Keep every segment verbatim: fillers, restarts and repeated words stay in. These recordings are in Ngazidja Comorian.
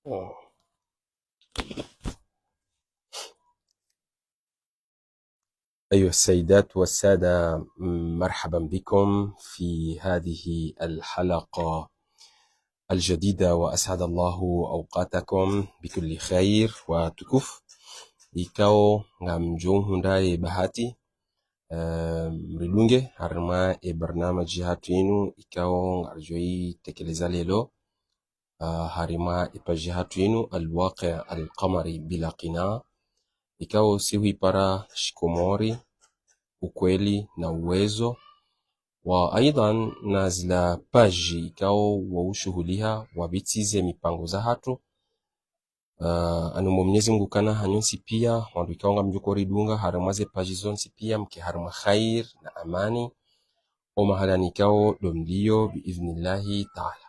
أيها السيدات والسادة، مرحبا بكم في هذه الحلقة الجديدة، وأسعد الله أوقاتكم بكل خير وتكف. Ikao ngamdjo hundra ye bahati, eh, mridunge harimwa ye barnamaji yahatru yinu, ikao ngaridjo yitekeleza leo, ah, harimwa ye paji yahatru yinu, Al-Waqi' Al-Qamari Bila Qina, ikao si huipara Shikomori, ukweli na uwezo, wa aidhan na zila paji ikao wo ushuhuliha wapvitsize mipango zahatru. Ah, anu mo Mwenyezi Mungu kana hanyu ntsi pia, wandru ikao ngamdjo ridunga harimwa ze paji zontsi pia, mke harimwa khair na amani, o mahalani ikao ndo mlio, bi idhnillahi ta'ala.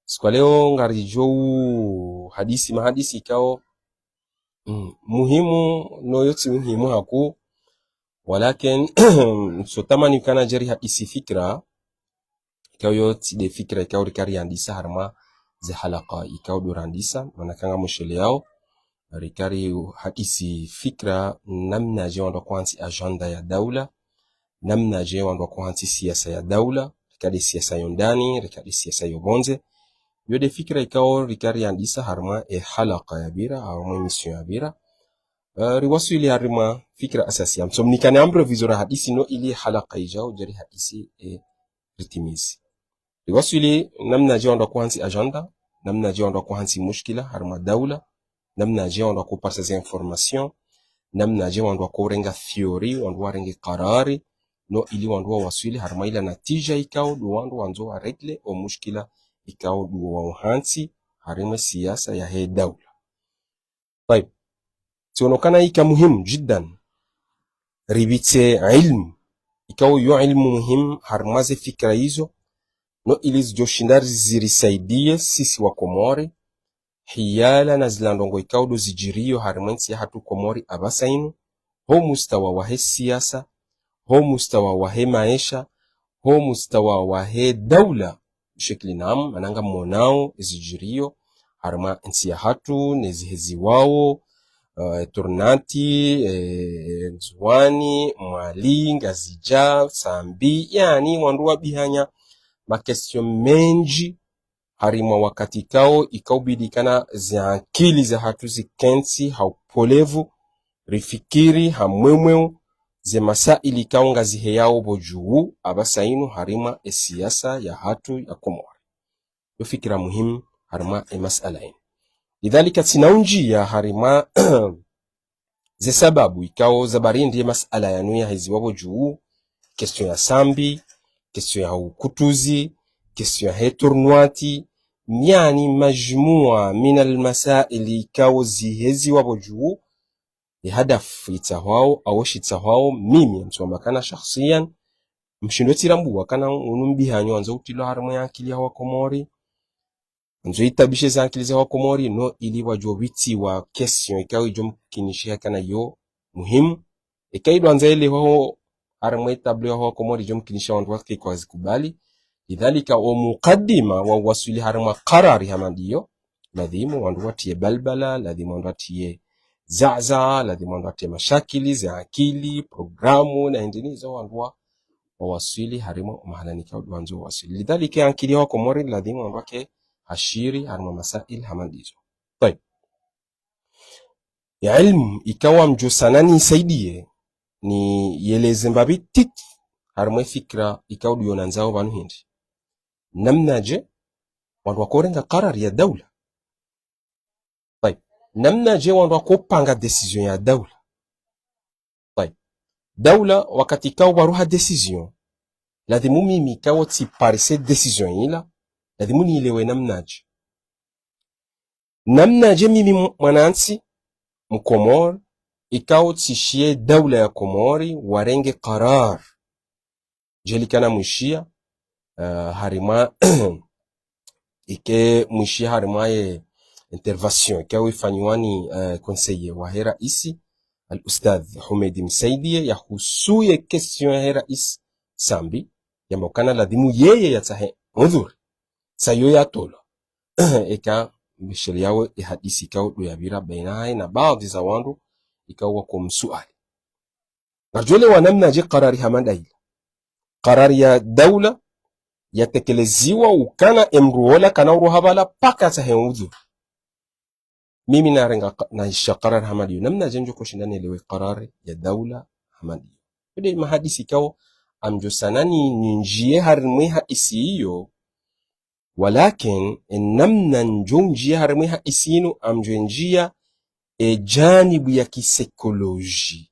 Siku ya leo ngaridjo uhadisi mahadisi ikao, mm, muhimu, no yo tsi muhimu hakuu, walakin, ntsotamani kana djeri hadisi fikra, ikao yo tsi nde fikra ikao rikari yandisa harimwa ze halaka ikao ndo randisa, mana kanga mushele yao, rikari hadisi fikra namnadje wandru wakohantsi agenda ya daula, namnadje wandru wakohantsi siasa ya daula, reka nde siasa yo ndani, reka nde siasa yo pvondze. Yo nde fikra ikao rikari yandisa harimwa ye halaka yapvira, harimwa ye émission yapvira. Eh, riwaswili harimwa fikra asasi. Ngamtso mnikani amri vizo ra hadisi no ili halaka idjao djeri hadisi, eh, ritimizi. Riwaswili namnadje wandru wakohantsi agenda, namnadje wandru wakohantsi mushkila harimwa daula, namnadje wandru wakoparisa ze information, namnadje wandru wakorenga théorie, wandru warenge karari, no ili wandru wawaswili harimwa ila natija ikao ndo wandru wandzo wa régler o mushkila ikao ndo wauhantsi harimwa ye siasa yahe daula. Tayib. Tsiono kana ika muhimu jiddan ripvitse ilmu, ikao yo ilmu muhimu harimwa ze fikra izo, no ili zidjo shinda zirisaidie sisi wa Komori, hiyala na zila ndrongoo ikao ndo zidjiriyo harimwa ye ntsi yahatru Komori apvasa inu, ho mustawa wahe siasa, ho mustawa wahe maesha, ho mustawa wahe daula, bishekili naam, mana ngamonao ezidjiriyo harimwa ye ntsi yahatru, ne ziheziwao, eh, Tournanti, eh, Ndzuwani, Mwali, Ngazidja, Sambi, yaani wandru wabihanya ma question mendji, harimwa wakati ikao, ikao ubidi kana ze ankili zahatru zikentsi ha upolevu, rifikiri ha mwemweu ze masaili ikao ngaziheyao pvo juu apvasa inu harimwa ye siasa yahatru ya Komori. Yo fikira muhimu harimwa ye masala yinu. Lidhalika tsina undjiya harimwa ze sababu ikao zabarindi ye masala yanu yaheziwa pvo juu, question ya Sambi, question ya ukutuzi, question yahe Tournanti, yaani majmua minal masaili ikao ziheziwa pvo juu, ye hadafu itsahwao, au shitsahwao, mimi, ngamtso amba kana shakhsiyan, mshindo tsirambuwa kana unu mbihanyo wandzo utrilwa harimwa ye ankili ya wa Komori, wandzo itabishe ze ankili za wa Komori, no ili wadjo pvitsiwa question ikao idjo mkinishiha kana yo muhimu. Eka idjo andza elehwa ho harimwa ye tableau ya wa Komori idjo mkinishiha wandru wake kwazikubali. Lidhalika o mukaddima wa uwaswili harimwa karari hama ndiyo, ladhimu wandru watriye balbala, ladhimu wandru watriye zaza, ladhimu wandru watriye mashakili, ze ankili, programu, na indrini zo wandru wa wawaswili harimwa o mahalani ikao ndo wandzo wawaswili. Lidhalika ye ankili ya wa Komori ladhimu wandru wake hashiri harimwa masail hama ndizo. Tayib. Ye ilmu ikao ngamdjo sana nisaidiye, niyeleze mbapvi titi harimwa ye fikra ikao ndo yo nandzao pvanu hindri. Namnadje wandru wakorenga karari ya daula. Tayib. Namnadje wandru wakopanga décision ya daula. Tayib. Daula wakati ikao pvaruha décision, ladhimu mimi ikao tsiparise décision ila, ladhimu niilewe namnadje. Namnadje mimi m-, mwanantsi, Mkomori, ikao tsishiye daula ya Komori, warenge karar. Djelikana mwishiya, eh, harimwa, ike mwishiya harimwa ye intervention, ike wifanyiwa ni, eh, conseiller wahe raisi, Al-Ustadh Humedi Msaidiye, yahusu ye question yahe raisi Sambi, yamba ukana ladhimu yeye yatsahe udhuri, sa yo yatolwa. Eka mbesheleyawo ye hadisi ikao ndo yapvira baina hahe na baadhwi za wandru ikao wako msuali. Ngaridjo elewa namnadje karari hama ndayila. Karari ya daula yatekeleziwa ukana emndru wola kana uroha pvala mpaka atsahe udhuri. Mimi narenga ka-, nahisha karari hama ndiyo. Namnadje ndjo koshinda nelewe karari ya daula hama ndiyo. Yo nde mahadisi ikao ngamdjo sanya ni, ninjiye harimwa ye hadisi iyo, walakin, e namna ndjo njiya harimwa ye hadisi inu, ngamdjo njiya e janibu ya kisaikolojia,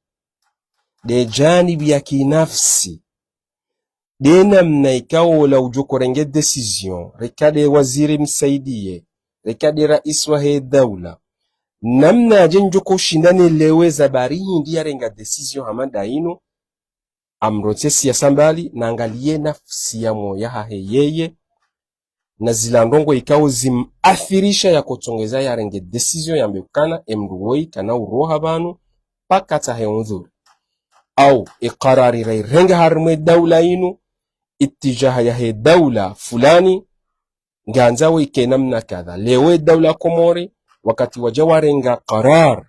nde janibu ya kinafsi, nde namna ikao ola udjo korenge décision, reka nde waziri msaidiye, reka nde raisi wahe daula. Namnadje ndjo koshinda nelewe sababu hindri yarenga décision hama ndayinu, ngamrotse siasa mbali, nangaliye nafsi ya moyo yahahe yeye, na zila ndrongoo ikao zimuathirisha yakotsongeza yarenge décision yambe ukana emndru woyi kana uroha pvanu mpaka atsahe udhuri. Au, e karari rayirenge harimwa e daula inu, itijaha yahe daula fulani, ngandzao ike namna kadha. Leo e daula Komori, wakati wadja warenga karari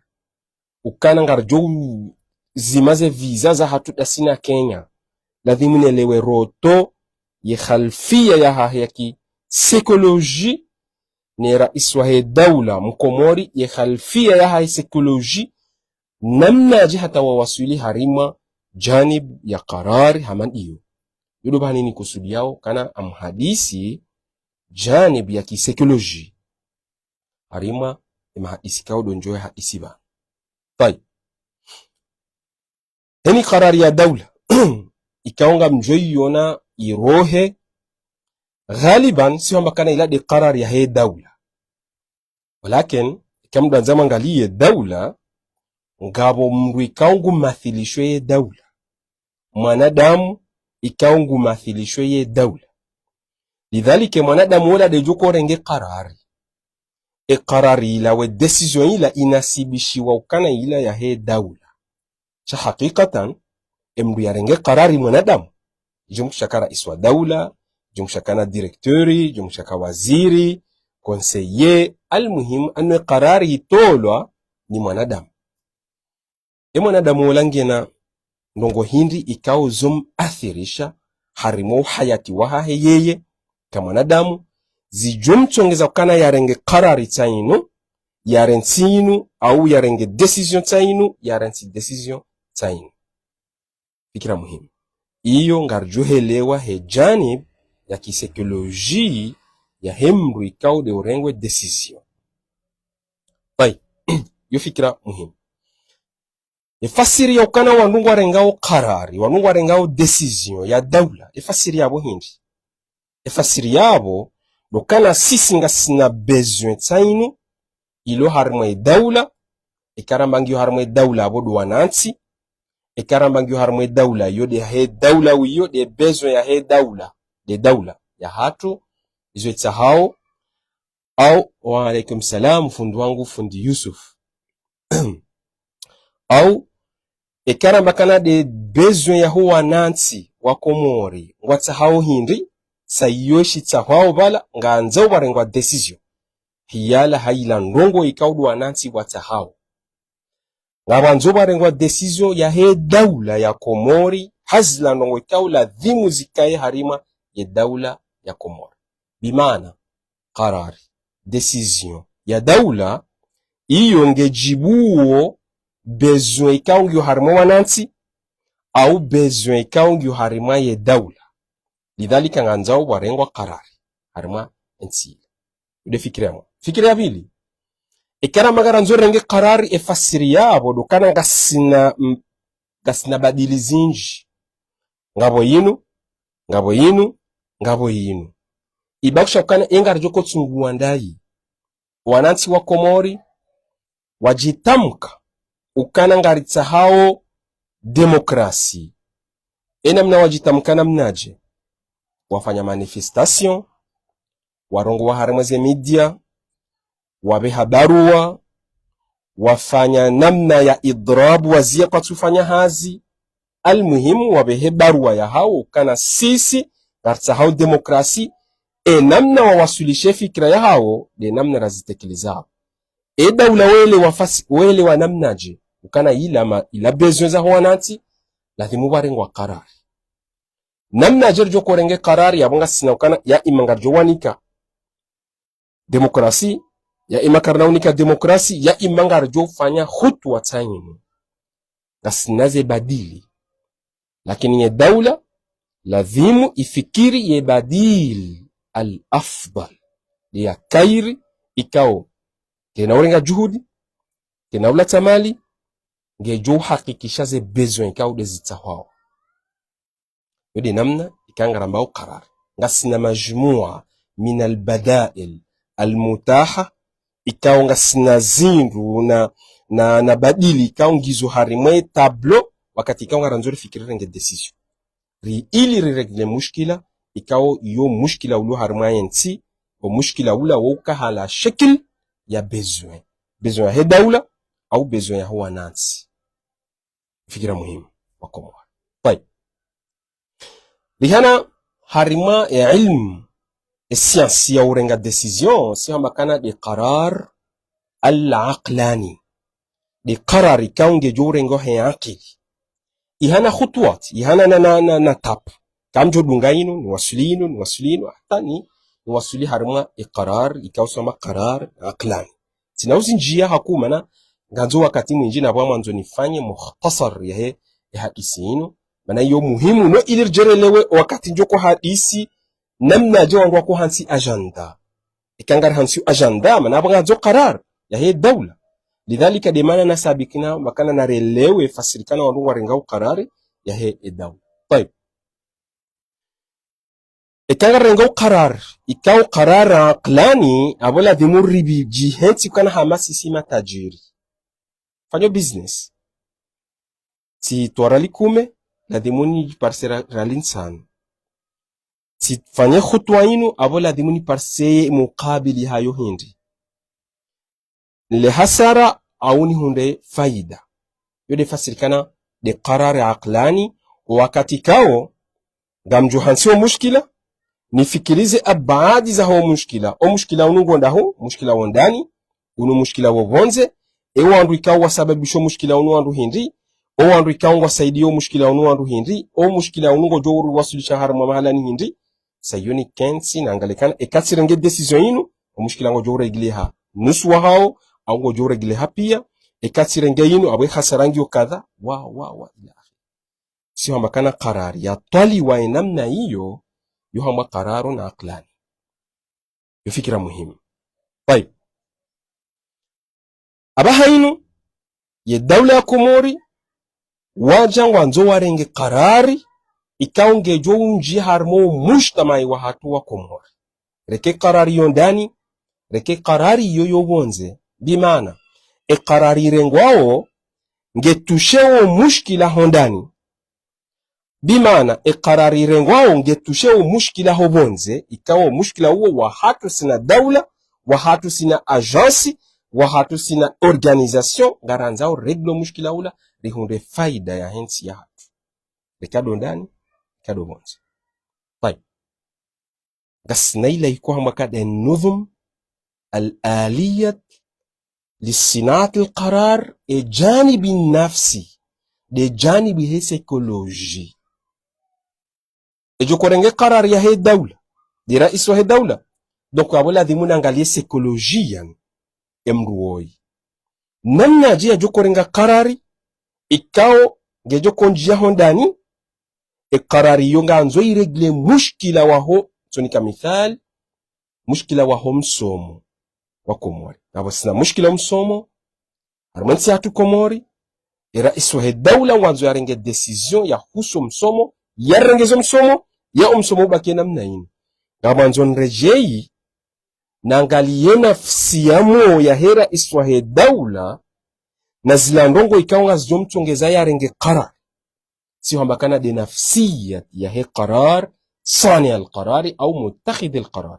ukana ngaridjo zima ze visa zahatru ndasi na Kenya, lazimu nelewe roto ye khalfiya yahahe ya kisaikolojia, ne raisi wahe daula Mkomori ye khalfiya yahahe saikolojia, namnadje hata wawaswili harimwa janibu ya karari hama ndiyo. Yo ndo pvahanu nikusudiyao kana ngamhadisi janibu ya kisaikolojia harimwa ye mahadisi ikao ndo ndjo yahadisi pvanu. Tayib. Heni karari ya daula ikao ngamdjo yiyona irohe, ghaliban, si hamba kana ila nde karari yahe daula. Walakin, ika mndru andza mwangaliye daula, ngapvo mndru ikao ngumathilishwa ye daula. Mwanadamu ikao ngumathilishwa ye daula. Lidhalika, mwanadamu wola nde djo korenge karari. E karari ila, we décision ila inasibishiwa ukana ila yahe daula. Sha hakikatan, emndru yarenge karari mwanadamu. Idjo mkushaka raisi wa daula, idjo mkushaka na directeur, idjo mkushaka waziri, conseiller, almuhimu, anu e karari itolwa ni mwanadamu. E mwanadamu wola ngena ndrongoo hindri ikao zomuathirisha harimwa uhayati wahahe yeye ka mwanadamu, zidjo mtsongeza ukana yarenge karari tsayinu, yarentsi yinu, au yarenge décision tsayinu, yarentsi décision tsayinu. Fikira muhimu. Iyo ngaridjo helewa he janibu ya kisaikolojia yahe mndru ikao nde urengwa e décision. Tayib, yo fikira muhimu. E fasiri ya ukana wandru ngwarengao karari, wandru ngwarengao décision ya daula, e fasiri yapvo hindri? E fasiri yapvo, ndo ukana sisi ngasina besoin tsayinu, ilo harimwa e daula, eka ramba ngiyo harimwa e daula apvo ndo wanantsi, eka ramba ngiyo harimwa e daula, iyo nde he daula wiyo, nde besoin yahe daula, nde daula yahatru, izo itsahao, au, wa alaikum salam, fundi wangu, fundi Yusuf. Au, eka ramba kana nde besoin yaho wanantsi wa Komori, ngwatsahao hindri, sa iyo shitsahwao pvala, ngandzao pvarengwa décision. Hiyala ha ila ndrongoo ikao ndo wanantsi watsahao. Ngapvandzo pvarengwa décision yahe daula ya Komori, ha zila ndrongoo ikao ladhimu zikaye harimwa ye daula ya Komori. Bimaana, karari, décision ya daula, iyo ngejibuo besoin ikao ngiyo harimwa wanantsi, au besoin ikao ngiyo harimwa ye daula. Lidhalika ngandzao pvarengwa karari harimwa entsi ila. Yo nde fikira ya mwa. Fikira ya pvili. Eka ramba ngarandzo renge karari, e fasiri yapvo ndo ukana ngasina, mm, ngasina badili zinji. Ngapvo yinu, ngapvo yinu, ngapvo yinu. Ibakisha ukana e ngaridjo kotsunguwa ndayi. Wanantsi wa Komori wadjitamka ukana ngaritsahao demokrasi. E namna wadjitamka namnadje? Wafanya manifestation, warongowa harimwa ze média, wapveha barua, wafanya namna ya idrabu, waziya kwatsufanya hazi. Almuhimu, wapvehe barua yahao ukana sisi ngaritsahao demokrasi, E namna wawaswilishe fikira yahawo, nde namna razitekelezao. E daula wele wafasi, wele wa namnaje, ukana ila ma, ila besoin zaho wanantsi, lazimu warenge karari. Namnaje ridjo korenge karari, yapvo ngasina ukana, ya ima ngaridjo wanika demokrasi, ya ima karina unika demokrasi, ya ima ngaridjo fanya hutuwa tsanyinu. Ngasina ze badili. Lakini ye daula, lazimu ifikiri ye badili al-afdal. Ye ya kheri, ikao, kena urenga juhudi, kena ulatsa mali, ngedjo uhakikisha ze besoin ikao nde zitsahwao. Yo nde namna ikao ngarambao karari. Ngasina majmua min al-badail al-mutaha, ikao ngasina zindru na, na, na badili ikao ngizo harimwa ye tableau, wakati ikao ngarandzo rifikiri rirenge décision. Ri, ili riregle mushkila, ikao yo mushkila ulio harimwa ye ntsi, o mushkila ula wo uka hala shekil ya besoin. Besoin yahe daula, au besoin yaho wanantsi. Fikira muhimu, wa Komori. Tayib. Rihana harimwa ye ilmu, ye science ya urenga décision, si hamba ukana nde karar al-aqlani. Nde karar ikao ngedjo urengwa he akili. Ihana khutuwat, ihana na, na, na, na étape. Kamdjo dunga inu, niwaswili inu, niwaswili inu, hata ni, niwaswili harimwa ye karar, ikao si hamba karar aqlani. Tsina uzindjia hakuu mana, ngandzo wakati mwindji na pvwa mwandzo nifanye mukhtasar yahe, ye hadisi inu. Mana yo muhimu no ili ridjerelewe wakati ndjoko hadisi namnaje wandru wako hantsi agenda. Ikao ngari hantsi agenda, mana pvwa ngandzo karar yahe daula. Lidhalika nde mana nasabikina, hamba ukana narelewe fasiri ukana wandru warengao karari yahe daula. Tayib. Ikao ngarenga karari, ikao karari aqlani, apvo lazimu ribidji hentsi ukana hama sisi matajiri. Fanyo business. Tsitwara likume, lazimu niparse ra, rali ntsanu. Tsifanye hutuwa inu, apvo lazimu niparse mukabili hayo hindri. Nile hasara au nihundre faida. Yo nde fasiri ukana nde karari aqlani, wakati ikao, ngamdjo hantsi o mushkila, nifikirize abaadi zaho mushkila. O mushkila unu ngo ndahu, mushkila wo ndani, unu mushkila wo pvondze, e wandru ikao wasababisha o mushkila unu wandru hindri, o wandru ikao ngwasaidia o mushkila unu wandru hindri, o mushkila unu ngodjo uriwaswilisha harimwa mahala ni hindri, sa yo nikentsi nangalie ukana, eka tsirenge décision inu, o mushkila ngodjo uregle ha nusu wahawo, au ngodjo uregle ha pia, eka tsirenge inu, apvo ye hasara ngiyo kadha, wa, wa, wa, ila akhiri. Si hamba ukana karari ya twaliwa ye namna iyo, yo hambwa kararun aqlani. Yo fikira muhimu. Tayib. Apvaha inu, ye daula ya Komori, wadja ngwandzo warenge karari, ikao ngedjo undjia harimwa o mujtamai wahatru wa Komori. Reke karari yo ndani, reke karari yo yo pvondze. Bimaana, e karari irengwao, nge touché o mushkila ho ndani. Bimaana, e karari irengwao nge touché o mushkila ho pvondze, ikao o mushkila uwo wahatru sina daula, wahatru sina agence, wahatru sina organisation, ngarandzao regle o mushkila ula, rihundre faida yahe ntsi yahatru. Reka ndo ndani, reka ndo pvondze. Tayib. Ngasina ila ikao hambwa ukana nde nudhum al-aliyat li sinaat al-qarar, e janibi nafsi, nde janibi he psychologie. Edjo korenge karari yahe daula, nde rais wahe daula. Donc, apvo lazimu nangalie psychologie yahe mndru woyi. Namnaje yadjo korenga karari, ikao ngedjo kondjia ho ndani, e karari iyo ngandzo iregle mushkila waho, tsonika mithali, mushkila waho msomo wa Komori. Ngapvo sina mushkila wa msomo, harimwa ntsi yahatru Komori, e rais wahe daula ngwandzo yarenge décision yahusu msomo, yarenge zo msomo, ya o msomo ubaki namna inu. Ngamwandzo nredjeyi, nangalie nafsi ya mwo yahe rais wahe daula, na zila ndrongo ikao ngazidjo mtsongeza yarenge karari. Si hamba ukana nde nafsiya yahe qarar, sani al-qarari au mutakhidhi al-qarar.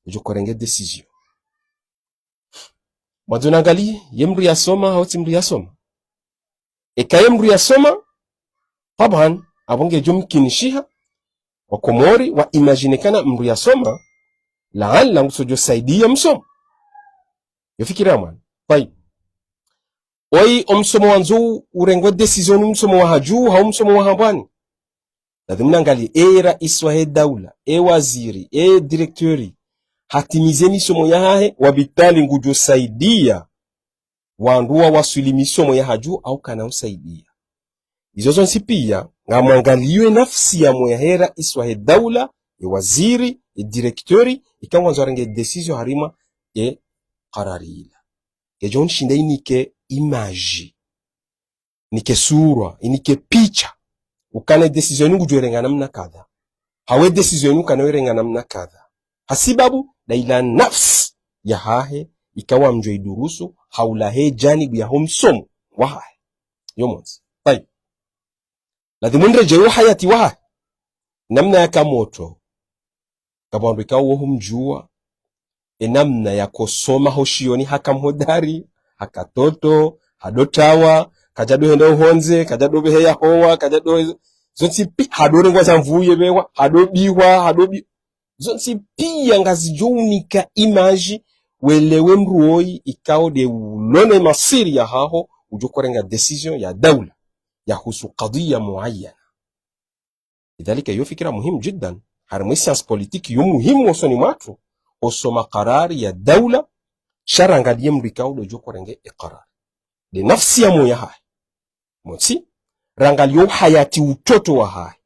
Udjo korenge décision. Mwandzo nangalie, ye mndru yasoma, hau tsi mndru yasoma. Eka ye mndru yasoma, taban, apvo ngedjo mkinishiha, wa Komori, wa imagine ukana mndru yasoma, Laala ngusodjo saidia msomo. Yo fikira mwana. Tayib. Oyi, omsomo wandzo urengwe décision ni msomo wa hadju, hau msomo wa hambwani. Ladhimu nangalie, e rais wahe daula, e waziri, e directeur, hatimize misomo yahahe, wabitali ngudjo saidia wandru wawaswili misomo ya hadju, au kana usaidia. Izo zontsi pia, ngamwangalio e nafsi ya moya he rais wahe daula, e waziri, e directeur, ika ngwandzo arenge décision harimwa e karari ila. Ngedjo nishinda inike image, inike sura, inike picha. Ukana e décision inu ngudjo irenga namna kadha. Hau e décision inu ukana uirenga namna kadha. Hasibabu, nda ila nafsi yahahe, ikao ngamdjo idurusu, hau lahe janibu yaho msomo wahahe. Yo montsi. Tayib. Ladhimu niredjeye uhayati wahahe. Namna yaka moto. Ngapvo wandru ikao wo humdjua. E namna yakosoma ho shioni haka mhodari, haka toto, hado tawa, kadjado henda uhondze, kadjado beheya howa, kadjado, zontsi pi, hado rengwa za mvuye bewa, hado biwa, hado bi-, zontsi pia ngazidjo unika image, welewe mdru woyi ikao nde ulona e masiri yahaho, udjo korenga décision ya daula, yahusu kadhiya muayyana. Lidhalika, yo fikira muhimu jiddan, harimwa e science politique yo muhimu osoni mwatru, osoma karari ya daula, sha rangalie mdru ikao ndo djo korenge e karari. Nde nafsi ya moya hahe. Montsi, rangalie uhayati utoto wahahe.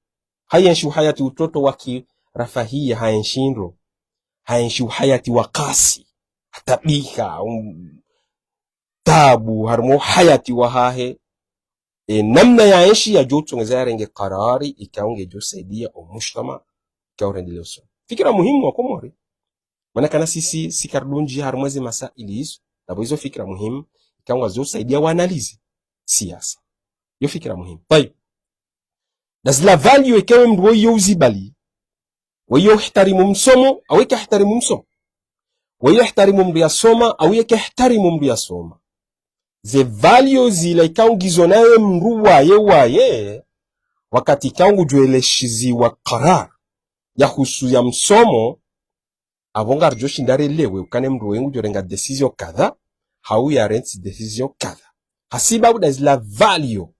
Hayenshi uhayati utoto wa kirafahiya, hayenshi ndro. Hayenshi uhayati wa kasi. Hatabiha, um, tabu, harimwa uhayati wahahe. E, namna yaenshi yadjo utsongeza yarenge karari, ikao ngedjo saidia o mujtama, ikao urendelee usoni. Fikira muhimu wa Komori. Mana kana sisi, si karidundji harimwa ze masaili izo, ndapvo izo fikira muhimu, ikao ngazidjo usaidia wa analyser siasa. Yo fikira muhimu. Tayib. Nda zila valio ikao mdru woyi yo uzibali, woyi yo uhtarimu msomo, au yeka uhtarimu msomo. Woyi yo uhtarimu mdru yasoma, au yeka uhtarimu mdru yasoma. Ze valio zila ikao ngizo naye mdru waye waye, wakati ikao ngudjo eleshiziwa karari yahusu ya msomo, apvo ngaridjo shinda relewe, ukana e mdru woyi ngudjo renga décision kadha, hau yarentsi décision kadha. Hasibabu nda zila valio,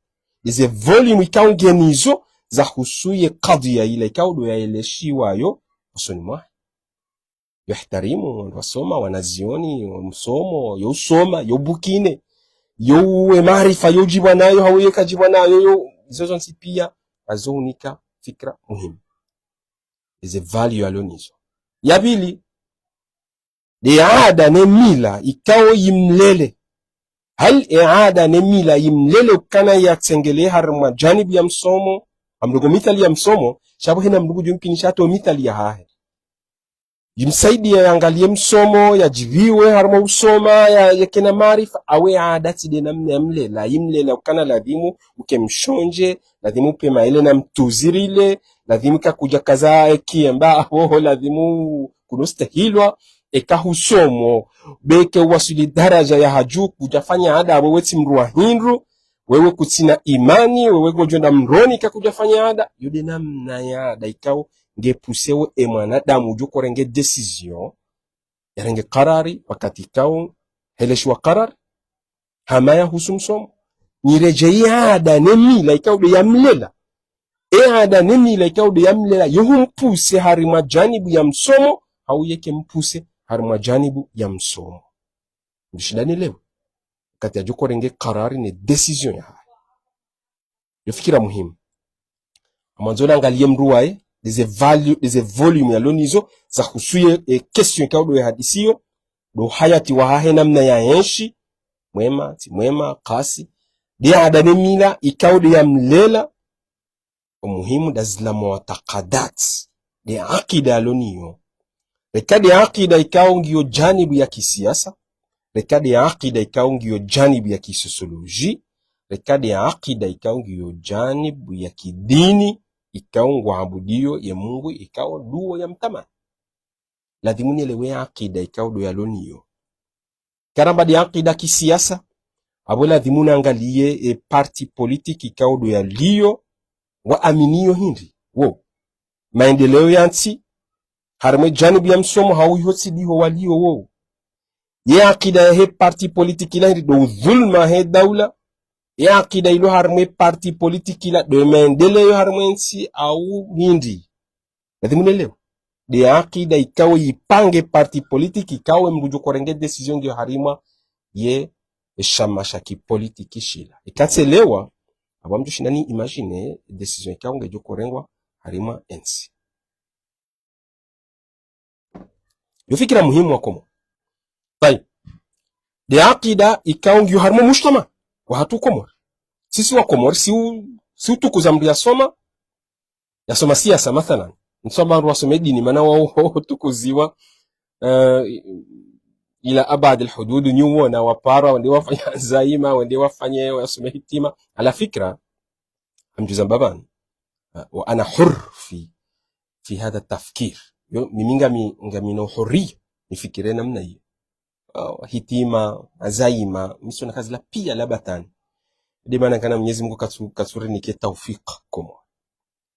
nde ze volume ikao nge nizo zahusu ye kadhiya ila ikao ndo yaeleshiwa yo, osoni mwahe. Yo uhtarimu, wandru wasoma, wanazioni, wa msomo, yo usoma, yo bukine, yo uwe maarifa, yo udjibwa nayo, hau ye kadjibwa nayo, yo, izo zontsi pia, ngazo unika fikira muhimu. Eze valio yalo nizo. Ya pvili, nde aada ne mila ikao yimlele. Hal e aada ne mila yimlele ukana yatsengelee harimwa janibu ya msomo, ngamrengo mithali ya msomo, sha pvo hena mdru ngudjo mkinisha yatowe mithali yahahe. Yimsaidia yangalie msomo, yadjiviwe harimwa usoma, ya, yeke na maarifa, awe aada tsi nde namna yamlela, yimlela ukana ladhimu uke mshondje, ladhimu upve maele na mtuzirile, ladhimu kakudja kaza e kiemba, apvo ladhimu kunustehilwa, eka husomo, beke uwaswili daraja ya hadju, kudjafanya aada, wewe tsi mdru wa hindru, wewe kutsina imani, wewe ngodjo enda mroni kakudja fanya aada, yo nde namna ya aada ikao nge poussewo e mwanadamu udjo korenge décision, yarenge karari, wakati ikao heleshiwa karari, hama yahusu msomo. Niredjeye aada ne mila ikao nde yamlela. E aada ne mila ikao nde yamlela, yo humpousser harimwa janibu ya msomo, hau yeke mpousser harimwa janibu ya msomo. Ndishindani leo. Wakati yadjo korenge karari ne décision yahahe. Yo fikira muhimu. Ngamwandzo nangalie mdru waye, nde ze valio, nde ze volume yalo nizo, zahusu ye, e, question ikao ndo yahadisiyo, ndo uhayati wahahe namna yaenshi, mwema, tsi mwema, kasi. Nde aada ne mila, ikao nde yamlela, o muhimu nda zila mu'taqadat, nde akida yalo niyo. Reka nde akida ikao ngiyo janibu ya kisiasa, reka nde akida ikao ngiyo janibu ya kisosioloji, reka nde akida ikao ngiyo janibu ya kidini, ikao ngwaabudio ye Mungu, ikao ndo yamtamani. Ladhimu nielewe akida ikao ndo yalo niyo. Karamba nde akida kisiasa, apvo ladhimu nangalie e parti politique ikao ndo yaliyo, ngwaaminio hindri, wo. Maendeleo ya ntsi, Harimwa e janibu ya msomo hau iho tsi ndiho waliyo wowo. Ye akida yahe parti politique ila hindri ndo udhulma he daula. Ye akida ilo harimwa e parti politique ila ndo maendeleyo harimwa e ntsi au hindri. Ladhimu nelewe. Nde akida ikao yipange parti politique ikao e mndru djo korenge décision ngiyo harimwa ye e shama sha kipolitiki shila. Ika tselewa, apvo ngamdjo shinda ni imagine décision ikao ngedjo korengwa harimwa e ntsi. Yo fikira muhimu wa Komori. Tayib. Nde akida ikao ngiyo harimwa mujtama wahatru Komori. Sisi wa Komori, si u-, si utukuza mndru yasoma, yasoma siasa, mathalan. Ntsu amba wandru wasome dini, mana wao hutukuziwa, eh, ila abad al-hudud, nyi uona wapara, wende wafanye zaima, wende wafanye, wasome hitima. Ala fikra, ngamdjuza mbapvani. Ah, wa ana hur fi, fi hadha tafkir. Yo, mimi ngami, ngamina uhuriya, nifikire namna iyo. Ah, hitima, azaima, mi tsiona kazi la piya la batwili. Nde mana kana Mwenyezi Mungu katsu, katsurinike tawfik Komori.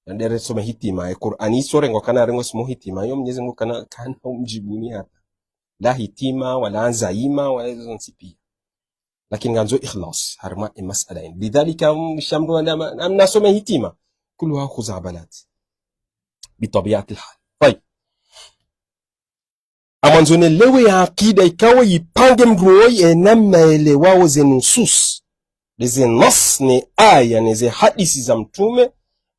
Yandere soma hitima, e Qur'ani isorengwa kana rengo somo hitima, yo Mwenyezi Mungu kana, kana umdjibuni hata. La hitima, wala azaima, wala izo zontsi piya. Lakini ngandzo ikhlas, harimwa e masala inu. Lidhalika, mm, sha mndru wandama, namna some hitima. Kulluha khuzabalat. Bitabiatil hal. Tayib. Ngamwandzo nelewe ye akida ikao yipange mndru woyi e namna yelewao ze nusus. Nde ze nas ne aya ne ze hadisi za mtrume,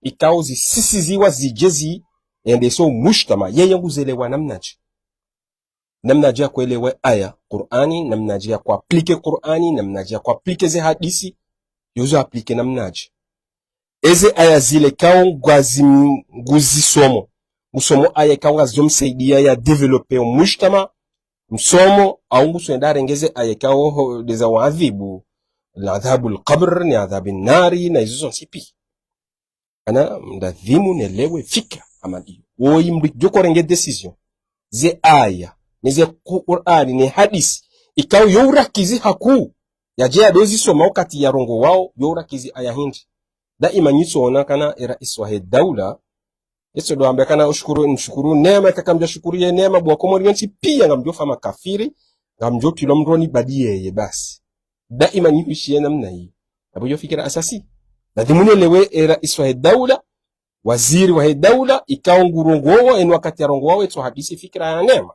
ikao zisisiziwa zidje ziendese o mujtama. Yeye nguzelewa namnadje. Namnadje ya kuelewa aya Qur'ani, namnadje ya kuaplike Qur'ani, namnadje ya kuaplike ze hadisi, yo zo aplike namnadje. Eze aya zile ikao ngwazi-, nguzisomo. Ngusomo aya ikao ngazidjo msaidia ya développer o mujtama, msomo, au ngusoenda arenge ze aya ikao ho, nde za waadhibu, la adhabul qabr, ni adhabi nari, na izo zontsi piya. Ana mndru ladhimu nelewe fikra hama iyo. Woyi mndru djo korenge décision. Ze aya, ne ze Qur'ani, ne hadisi. Ikao yo urakizi hakuu. Yadje yadozisoma wakati yarongowao, yo urakizi aya hindri. Daima nyi tsoona kana e rais wahe daula. Yetso ndo amba kana ushukuru, nishukuru neema, eka kamdja shukuru ye neema, bo wa Komori yontsi piya ngamdjo fa makafiri, ngamdjo tilwa mroni badi yeye basi. Daima nyi huishiya namna iyo. Apvo yo fikira asasi. Ladhimu nelewe e rais wahe daula, waziri wahe daula, ikao ngurongowo, enu wakati yarongowao, etso hadisi fikira ya neema.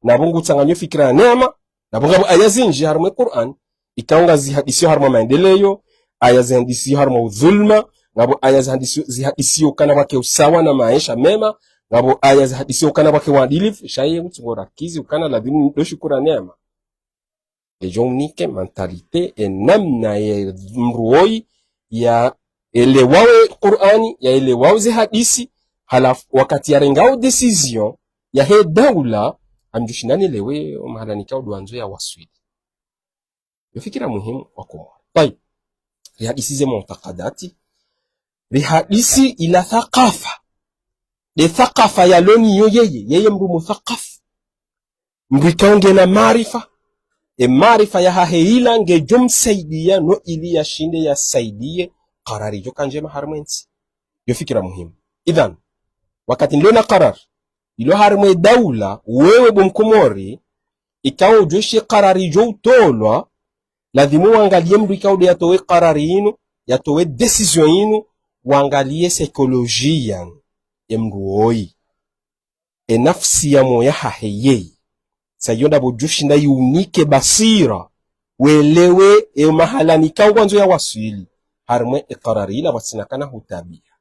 Na pvo ngutsanganyo fikira ya neema, na pvo ngapvo aya zindji harimwa e Qur'an, ikao ngazihadisiyo harimwa maendeleyo, aya zihadisiyo harimwa udhulma, ngapvo aya zihadisiyo, zihadisiyo ukana pvwake usawa na maesha mema, ngapvo aya zihadisiyo ukana pvwake uadilifu, sha ye ngutsungo rakizi ukana ladhimu ndo shukura neema. Ngedjo unike mentalité, e namna ye mndru woyi yaelewao e Qur'ani, yaelewao ze hadisi, halafu wakati yarengao décision yahe daula, ngamdjo shinda nelewe o mahala nikao ndo wandzo yawaswili. Yo fikira muhimu wa Komori. Tayib. Rihadisi ze mu'taqadati. Rihadisi ila thakafa. Nde thakafa yalo nayo yeye, yeye mndru muthakaf. Mndru ikao ngena maarifa. E maarifa yahahe ila ngedjo msaidia no ili yashinde yasaidiye karari idjo ka ndjema harimwa e ntsi. Yo fikira muhimu. Idhan, wakati ndo na karari ilo harimwa e daula, wewe bo Mkomori, ikao udjo ishiya karari idjo utolwa, ladhimu wangaliye mndru ikao nde yatowe karari inu, yatowe décision inu, wangaliye psychologie ya e mndru woyi. E nafsi ya moya hahe yeye. Sa yo ndapvo udjo shinda yiunike basira, welewe e mahala nikao ngwandzo yawaswili, harimwa e karari ila pvwatsina kana hutabiha.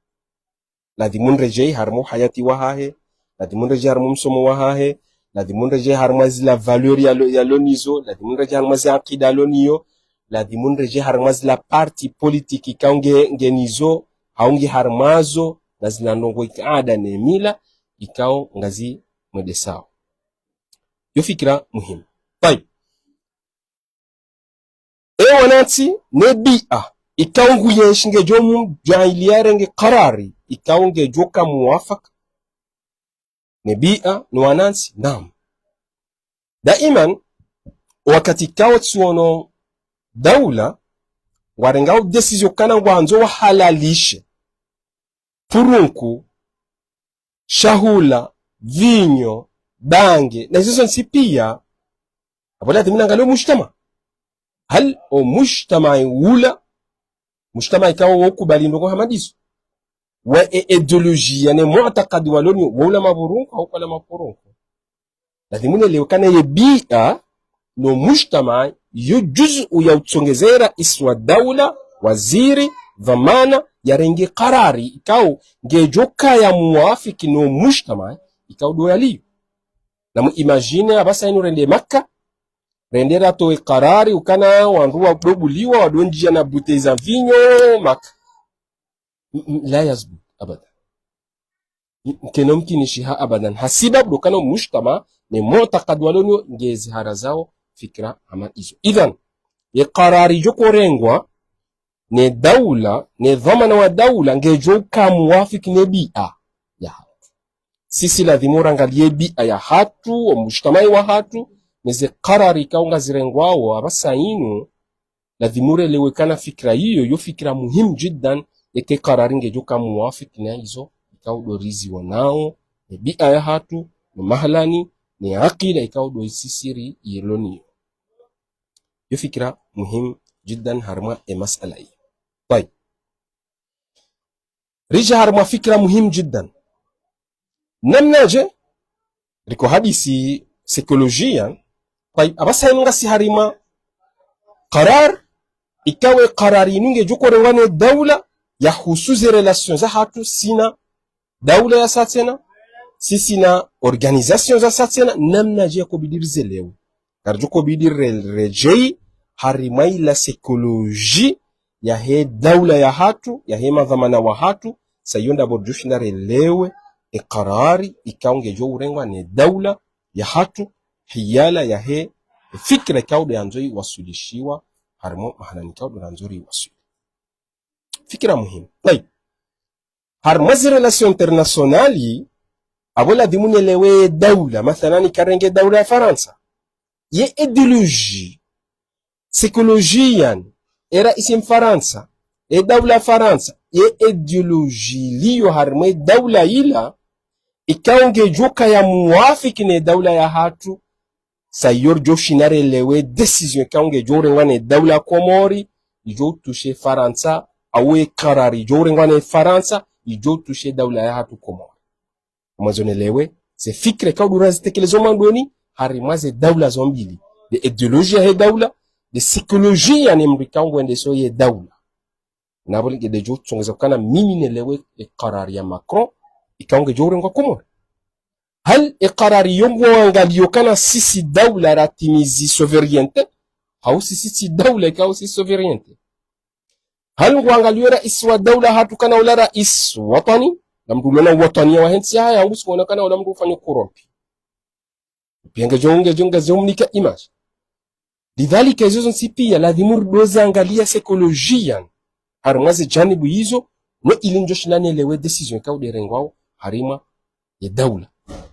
Ladhimu nredjeyi harimwa uhayati wahahe, ladhimu nredjeyi harimwa msomo wahahe, ladhimu nredjeyi harimwa zila valeur yalo, yalo nazo, ladhimu nredjeyi harimwa ze akida yalo nayo, ladhimu nredjeyi harimwa zila parti politique ikao nge, nge nazo, hau nge harimwazo, na zila ndrongoo ika ada ne mila, ikao ngazi mwendesao. Yo fikira muhimu. Tayib. E wanantsi, ne bia, ikao nguyenshi ngedjo mdjaaliya yarenge karari, ikao ngedjo ka muwafaka. Ne bia, ne wanantsi, naam. Daiman, wakati ikao tsiono daula, ngwarengao décision kana ngwandzo wahalalishe purunku, shahula, vinyo, bange, na izo zontsi pia. Apvo ladhimu nangalie o mujtama. Hal o mujtama ula, mujtama ikao wo ukubali ndrongoo hama ndizo. Wa e idéologie, yaani mu'takadi walo nawo, wo ula mapurunku, hau kwala mapurunku. Ladhimu nelewe ukana ye bia no mujtama, yo juzu ya utsongeze raisi wa daula, waziri, dhwamana, yarenge karari, ikao, ngedjo kaya muwafiki no mujtama, ikao ndo yaliyo. Namu imagine, apvasa inu rende Makka, rende ratowe karari, ukana wandru wado buliwa, wado ndjia na bouteille za vinyo, Makka. M-, m-, la yazbut, abadan. M-, kayina mkinishiha abadan. Hasibabu ndo ukana o mujtama, ne mu'takadi walo nawo, ngezi harazao, fikira hama izo. Idhan, ye karari idjo urengwa, ne daula, ne dhwamana wa daula, ngedjo uka muwafiki ne bia yahatru. Sisi ladhimu rangalie bia yahatru, o mujtamai wahatru, ne ze karari ikao ngazirengwao, apvasa inu, ladhimu relewe ukana fikira iyo, yo fikira muhimu jiddan, eka karari ngedjo uka muwafiki na izo, ikao ndo riziwonao, ne bia yahatru, no mahalani, ne akili ikao ndo isisiri yilo nayo. Yo fikira muhimu jiddan harumwa e masala iyo. Tayib. Ridje harumwa fikira muhimu jiddan. Namnaje, riko hadisi psychologie, tayib, apvasa inu ngasi harumwa karar, ikao e karari inu ngedjo urengwa ne daula, yahusu ze relations zahatru sina daula yasa tsena, sisi na organisations zasa tsena, namnaje yakobidi rizelewe. Ngaridjo kobidi re-, redjei, harumwa ila psychologie yahe daula yahatru, yahe madhwamana wahatru, sa iyo ndapvo ridjo shinda relewe, e karari, ikao ngedjo urengwa ne daula yahatru, hiyala yahe, e fikira ikao ndo yandzo iwaswilishiwa, harumwa mahalani ikao ndo yandzo riwaswili. Fikira muhimu. Tayib. Harumwa ze relations internationales, apvo ladhimu nelewe daula, mathalan, eka renge daula ya Farantsa. Ye idéologie, psychologie yaani, e raisi Mfarantsa, e daula ya Farantsa, ye idéologie liyo harumwa e daula ila, ikao ngedjo uka ya muwafiki ne daula yahatru, sa iyo ridjo shinda relewe décision ikao ngedjo urengwa ne daula Komori, idjo utushe Farantsa, au e karari idjo urengwa ne Farantsa, idjo utushe daula yahatru Komori. Mwandzo nelewe, ze fikira ikao ndo razitekeleza mwandoni, harumwa ze daula zo mbili. Nde idéologie yahe daula, nde psychologie yahe mndru ikao ngwendeso ye daula. Napvo ngedjo utsongeza ukana mimi nelewe e karari ya Macron, ikao ngedjo urengwa Komori. Hal e karari iyo ngwangalio ukana sisi daula ratimizi souveraineté, hau sisi tsi daula ikao tsi souveraineté. Hal ngwangalio raisi wa daula hatru ukana ula raisi watwani, na mndru ulona watwaniya wahe ntsi yahahe, hau si ngwona ukana ula mndru ufanya corrompu. Pia ngedjo, ngedjo, ngedjo mnika image. Lidhalika izo zontsi pia ladhimu ridjo zangalia psychologie yaani, harumwa ze janibu izo, no ili ndjo shinda nelewe décision ikao ndo irengwao harumwa ye daula.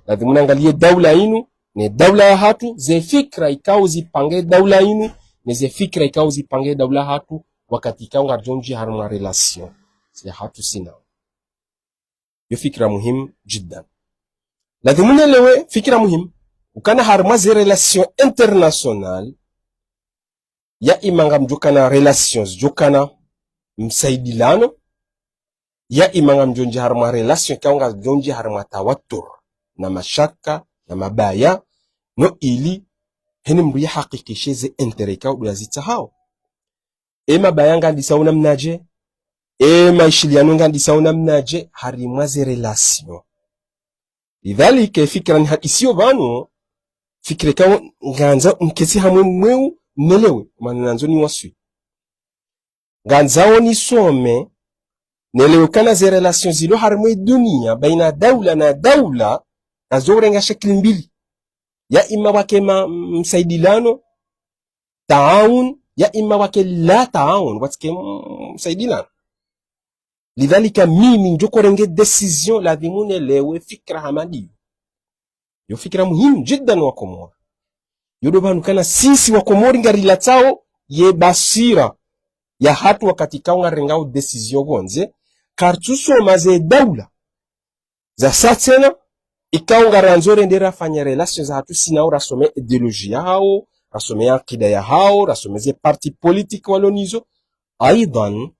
Ladhimu nangalie daula inu, ne daula yahatru, ze fikira ikao zipanga e daula inu, ne ze fikira ikao zipanga e daula yahatru, wakati ikao ngaridjo ndjia harumwa relation zahatru sina. Yo fikira muhimu jiddan. Ladhimu nelewe fikira muhimu, ukana harumwa ze relations internationales, ya ima ngamdjo kana relations, djo kana msaidilano, ya ima ngamdjo ndjia harumwa relation ikao ngamdjo ndjia harumwa tawatur, na mashaka, na mabaya, no ili, heni mndru yahakikishe ze intérêt ikao ndo yazitsahao. E mabaya ngandisao namnaje, e maishiliano ngandisao namnaje, harumwa ze relations. Lidhalika e fikira nihadisiyo pvanu, fikira ikao ngandzao mketsi hamwe mweu nelewe, mana nandzo niwaswi. Ngandzao nisome, nelewe ukana ze relations zilo harumwa e dunia, baina daula na daula, ngazo urenga shakili mbili. Ya ima wake ma-, msaidilano, taawun, ya ima wake la taawun, watsike m-, msaidilano. Lidhalika mimi ndjo korenge décision ladhimu nelewe fikira hama ndiyo. Yo fikira muhimu jiddan wa Komori. Yo ndo pvanu ukana sisi wa Komori ngarilatsao ye basira yahatru wakati ikao ngarengao décision pvondze, kartsusoma ze daula zasa tsena, Ikao ngarandzo rende rafanya relation zahatru sinao, rasome idéologie yahao, rasome akida yahao, rasome ze parti politique walo nizo. Aidhan,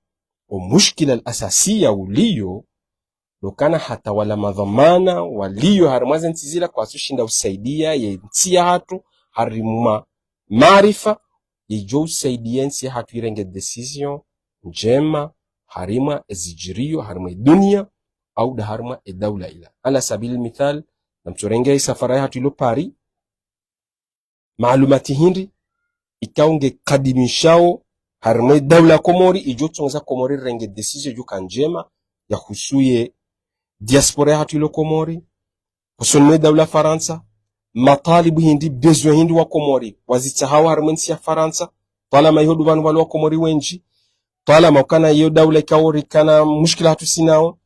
o mushkila al-asasiya uliyo, ndo ukana hata wala madhwamana waliyo harimwa ze ntsi zila kwatsu shinda usaidia ye ntsi yahatru, harimwa maarifa, yedjo usaidia ntsi yahatru irenge décision ndjema, harimwa ezidjiriyo, harimwa edunia, au nda harimwa edaula ila. Ala sabili mithal, namtsorenge isafara yahatru ilo Paris, maalumati hindri ikao nge kadimishao harimwa edaula Komori, idjo tsongeza Komori renge décision idjo ka ndjema, yahusu ye diaspora yahatru ilo Komori, hosoni mwe daula Farantsa, matalibu hindri, besoin hindri wa Komori wazitsahao harimwa entsi ya Farantsa, twalama iho ndo pvanu pvalo wa Komori wendji, twalama ukana iyo daula ikao rikana mushkila hatru sinao,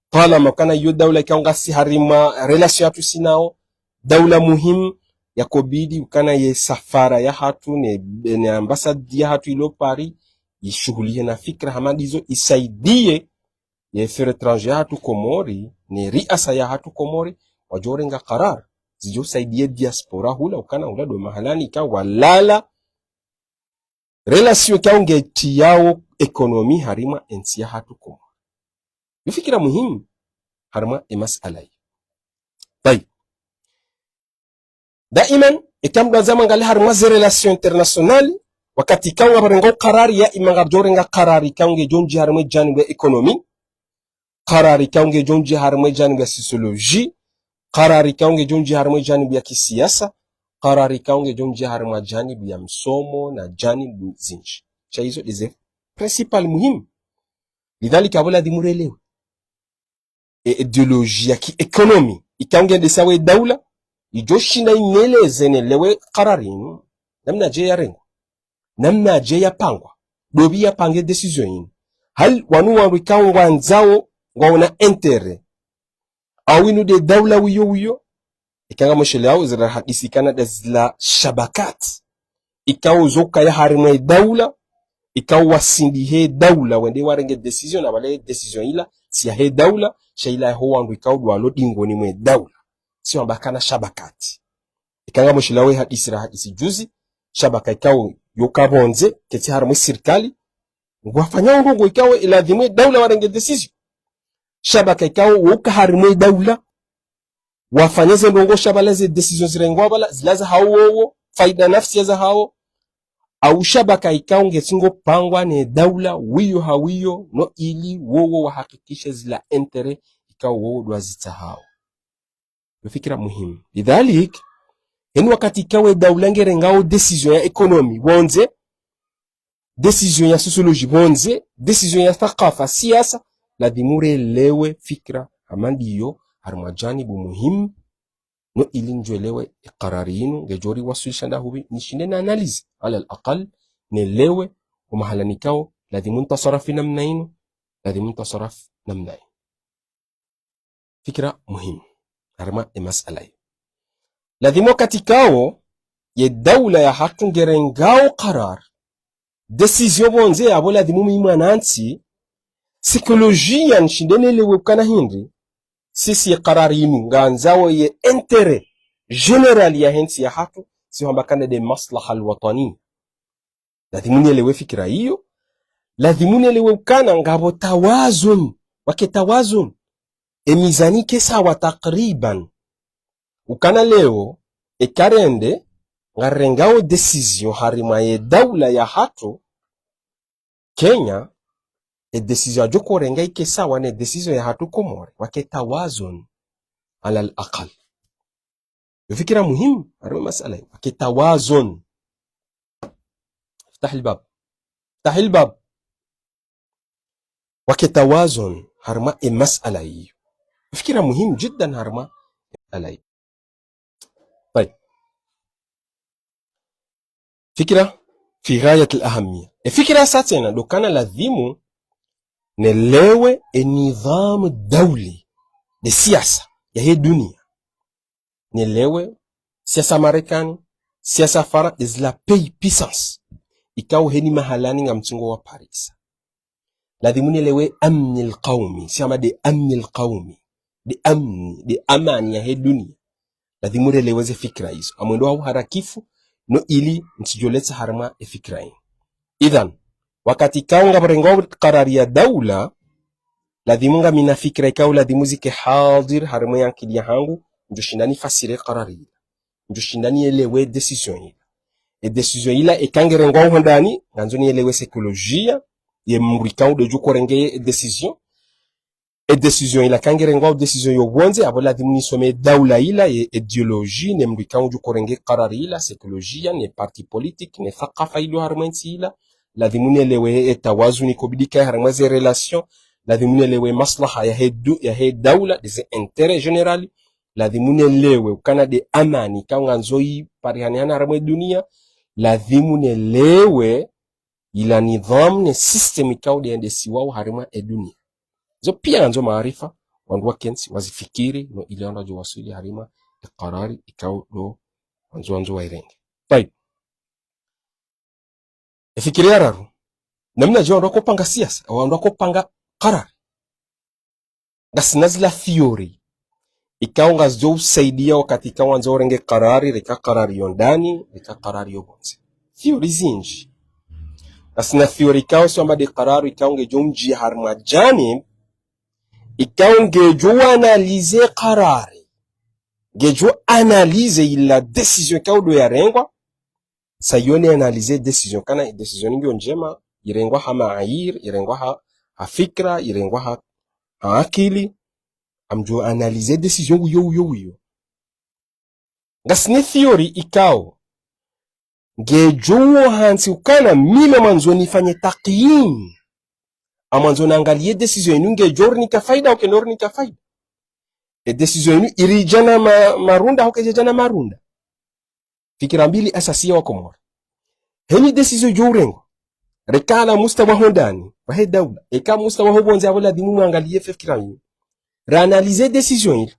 twalama ukana iyo daula ikao ngasi harimwa relation hatru sinao, daula muhimu, yakobidi ukana ye safara yahatru ne, ne ambassade yahatru ilo Paris, yishuhulihe na fikira hama ndizo, isaidie ye affaires étrangères yahatru Komori, ne riasa yahatru Komori, wadjo renga karar zidjo usaidia diaspora hula, ukana hula ndo mahalani ikao walala relation ikao nge tiyao économie harimwa entsi yahatru Komori. Yo fikira muhimu harimwa emasala yi. Tayib. Daiman, eka mdru azama ngale harimwa ze relation international, wakati ikao ngapvo renga karari ya ima ngaridjo renga karari ikao ngedjo ndji harimwa ejanibu ya économie, karari ikao ngedjo ndji harimwa ejanibu ya sociologie, karari ikao ngedjo ndji harimwa ejanibu ya kisiasa, karari ikao ngedjo ndji harimwa janibu ya msomo na janibu zindji. Sha izo ndeze principal muhimu. Lidhalika, apvo ladhimu relewe e idéologie ya ki économie ikao ngendesao edaula, idjo shinda ineleze nelewe karari inu namnadje yarengwa, namnadje yapangwa, ndopvi yapange décision inu. Hali wanu wandru ikao ngwandzao, ngwaona intérêt, au inu nde daula wiyo wiyo, ikao ngamwishiliyao zila hadisi ikana nda zila shabakat ikao zo ukaya harimwa edaula, ikao wasindihe daula wende warenge décision, na pvale décision ila tsi yahe daula, sha ila yaho wandru ikao ndo walo dingoni mwe daula. Tsi wamba kana shabakat. Ikao ngamwishiliyao ye hadisi rahadisi juzi, shabaka ikao yoka pvondze, ketsi harimwa esirikali, ngwafanyao ndrongoo ikao iladhimu edaula warenge décision. Shabaka ikao woka harimwa edaula, wafanya ze ndrongoo sha pvala ze décision zirengwa pvala, zila zahao wowo, faida nafsi ya zahao, au shabaka ikao ngetsi ngopangwa ne daula, wiyo ha wiyo, no ili wowo wahakikishe zila intérêt ikao wowo ndo wazitsahao. Yo fikira muhimu. Lidhalik, heni wakati ikao edaula ngerengao décision ya économie pvondze, décision ya sociologie pvondze, décision ya thakafa, siasa, ladhimu relewe fikira hama ndiyo harimwa janibu muhimu, no ili ndjwelewe ekarari inu ngedjo riwaswilisha ndahupvi, nishinde na analyse, ala al-aqal, nelewe omahalani ikao ladhimu ntaswarafi namna inu, ladhimu ntaswarafi namna inu. Fikira muhimu harimwa emasala yi. Ladhimu wakati ikao ye daula yahatru ngerengao karar, décision pvondze, yapvo ladhimu mi mwanantsi, psychologie nishinde nelewe ukana hindri, sisi ye karar inu ngandzao ye intérêt général yahe ntsi yahatru, si hamba kana nde maslaha al-watani. Ladhimu nielewe fikira iyo. Ladhimu nielewe ukana ngapvo tawazun, wake tawazun. Emizani ike sawa takriban. Ukana leo, eka rende, ngarengao décision harimwa ye daula yahatru, Kenya, e décision yadjo korenga ike sawa ne décision yahatru Komori, wake tawazun, ala al-aqal. Yo fikira muhimu harimwa masala yi. Wake tawazun. Iftah al-bab. Iftah al-bab. Wake tawazun harimwa emasala yi. Fikira muhimu jiddan harimwa emasala yi. Tayib. Fikira fi ghayat al-ahammiya. Efikira sa tsena ndo ukana ladhimu nelewe enidhamu dauli, nde siasa yahe dunia. Nelewe siasa Marekani, siasa Fara-, ndezila pays puissance ikao heni mahalani ngamtsi ngowaparisa. Ladhimu nelewe amni al-qawmi, si hamba nde amni al-qawmi. de amni, de amani yahe dunia. Ladhimu relewe ze fikira izo. Ha mwendo wa uharakifu, no ili ntsidjoletsa harumwa e fikira inu. Idhan, wakati ikao ngapvo rengwa karari ya daula, ladhimu ngamina fikira ikao ladhimu zike hadhir harumwa ye ankili yahangu, ndjoshinda nifasiri karari ila. Ndjoshinda nielewe décision ila. E décision ila eka ngerengwa ho ndani, ngandzo nielewe psychologie, ye mdru ikao ndedjo urenge e décision. E décision ila eka ngerengwa o décision yo pvondze, apvo ladhimu nisome daula ila, ye idéologie, ne mdru ikao ndedjo urenge karari ila, psychologie, ne parti politique, ne thakafa ilo harumwa entsi ila, ladhimu nielewe e tawazuni ikao bidi ikaye harumwa ze relation, ladhimu nielewe maslaha yahe du-, yahe daula, de ze intérêt général, ladhimu nielewe ukana de amani ikao ngandzo iparihane hanu harumwa e dunia, ladhimu nielewe ila nidham ne système ikao de endesiwao harumwa e dunia. Zo pia ngandzo maarifa, wandru wakentsi, wazifikiri, no ili wandru wadjo waswili harumwa e karari ikao ndo wandzo wandzo wairenge. Tayib. E fikira ya raru, namna dje wandru wakopanga siasa, au wandru wakopanga karari. Ngasina zila théorie ikao ngazidjo usaidia wakati ikao wandzo urenge karari, reka karari yo ndani, reka karari yo pvondze. Théorie zinji. Ngasina théorie ikao si wamba de karari ikao ngedjo mdjia harumwa janib, ikao ngedjo analyser karari. Ngedjo analyser ila décision ikao ndo yarengwa, sa iyo ni analyser décision, kana décision ngiyo ndjema, irengwa ha maayir, irengwa ha, ha fikira, irengwa ha, ha akili, ngamdjo analyser décision wiyo, wiyo, wiyo. Ngasina théorie ikao ngedjo uwo hantsi ukana mi ngamwandzo nifanye takyim. Ngamwandzo nangalie décision inu ngedjo rinika faida, au kayino rinika faida. E décision inu iridja na ma-, marunda, au kaidjadja na marunda. Fikira mbili asasiya wa Komori. Heni décision idjo urengwa, reka ala mustawa ho ndani, wahe daula, eka mustawa ho pvondze, apvo ladhimu mwangalie fikira inu. Ra analyser décision ila.